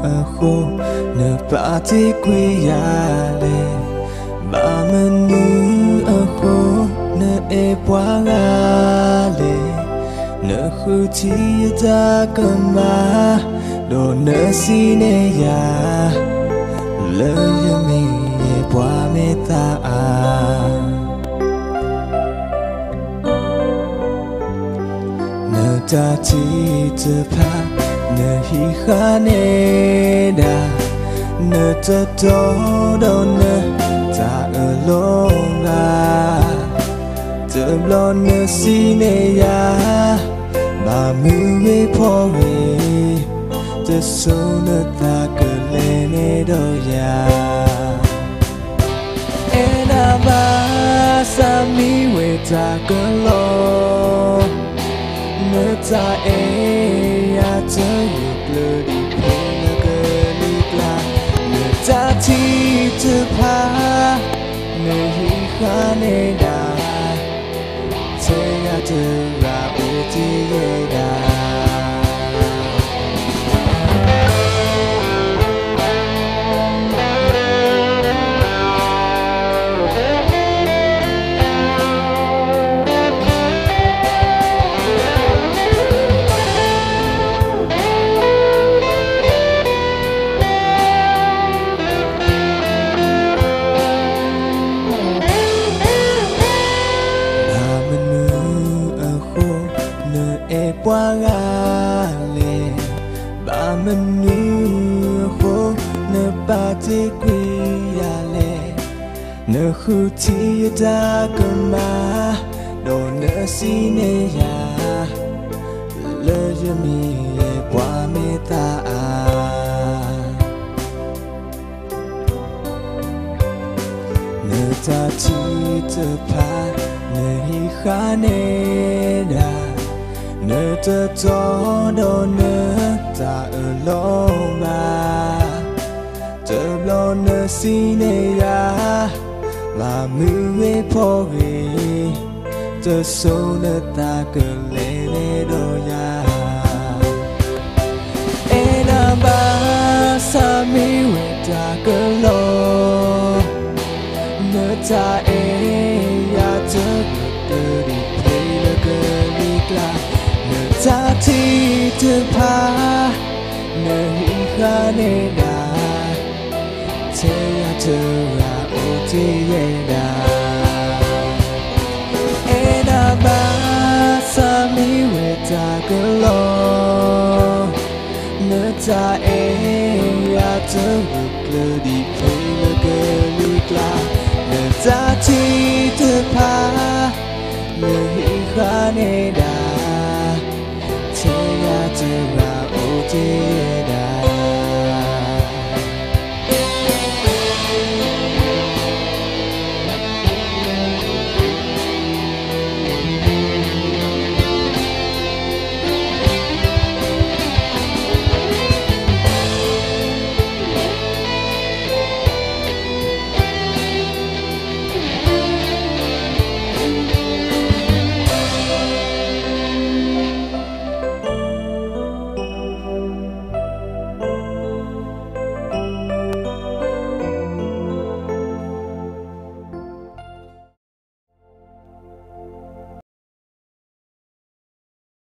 အဃိ နပာ်တ့ၢ်ကွံာ်ယၤလဲၣ်. ဘၣ်မနုၤအဃိ နအဲၣ်ပှၤဂၤလဲၣ်. နဃုထံၣ်ယတၢ်ကမၣ် ဒီးနစံးန့ၢ်ယၤ လၢယမ့ၢ်ယပှၤမ့ၢ်သးအါ နတၢ်ထုကဖၣ် နဟံးဃာ်န့ၢ်ဒၣ် နတတီဒီးနတၢ်အၢၣ်လီၤဘၣ်. တဘျီနစံးန့ၢ်ယၤ ဘၣ်မုာ်ဂ့ၤဖှီၣ်ဂ့ၤ တစိၤနသးကလဲၤန့ၢ်ဒီးယၤ အဲၣ်ဒိးဘၣ်ဆၣ်မံဝဲတၢ်ကလီ နတၢ်အဲၣ်ယၤ တဂၢၢ်ကျၢၢ်ဒ်ဖဲလၢကလံၤကျါ နတၢ်ထုကဖၣ် နဟံးဃာ်န့ၢ်ဒၣ် ထဲယၤတဂၤအိၣ်တ့ၢ်ယဲဒၣ် ဘၣ်မနုၤအဃိ နအဲၣ်ပှၤဂၤလဲၣ်. ဘၣ်မနုၤအဃိ နပာ်တ့ၢ်ကွံာ်ယၤလဲၣ်. နဃုထံၣ်ယတၢ်ကမၣ် ဒီးနစံးန့ၢ်ယၤ လၢယမ့ၢ်ယပှၤမ့ၢ်သးအါ နတၢ်ထုကဖၣ် နဟံးဃာ်န့ၢ်ဒၣ် နတတီဒီးနတၢ်အၢၣ်လီၤဘၣ်. တဘျီနစံးန့ၢ်ယၤ ဘၣ်မုာ်ဂ့ၤဖှီၣ်ဂ့ၤ တစိၤနသးကလဲၤန့ၢ်ဒီးယၤ အဲၣ်ဒိးဘၣ်ဆၣ်မံဝဲတၢ်ကလီ နတၢ်အဲၣ်ယၤ တဂၢၢ်ကျၢၢ်ဒ်ဖဲလၢကလံၤကျါ နတၢ်ထုကဖၣ် နဟံးဃာ်န့ၢ်ဒၣ် ထဲယၤတဂၤအိၣ်တ့ၢ်ယဲဒၣ် အဲၣ်ဒိးဘၣ်ဆၣ်မံဝဲတၢ်ကလီ နတၢ်အဲၣ်ယၤ တဂၢၢ်ကျၢၢ်ဒ်ဖဲ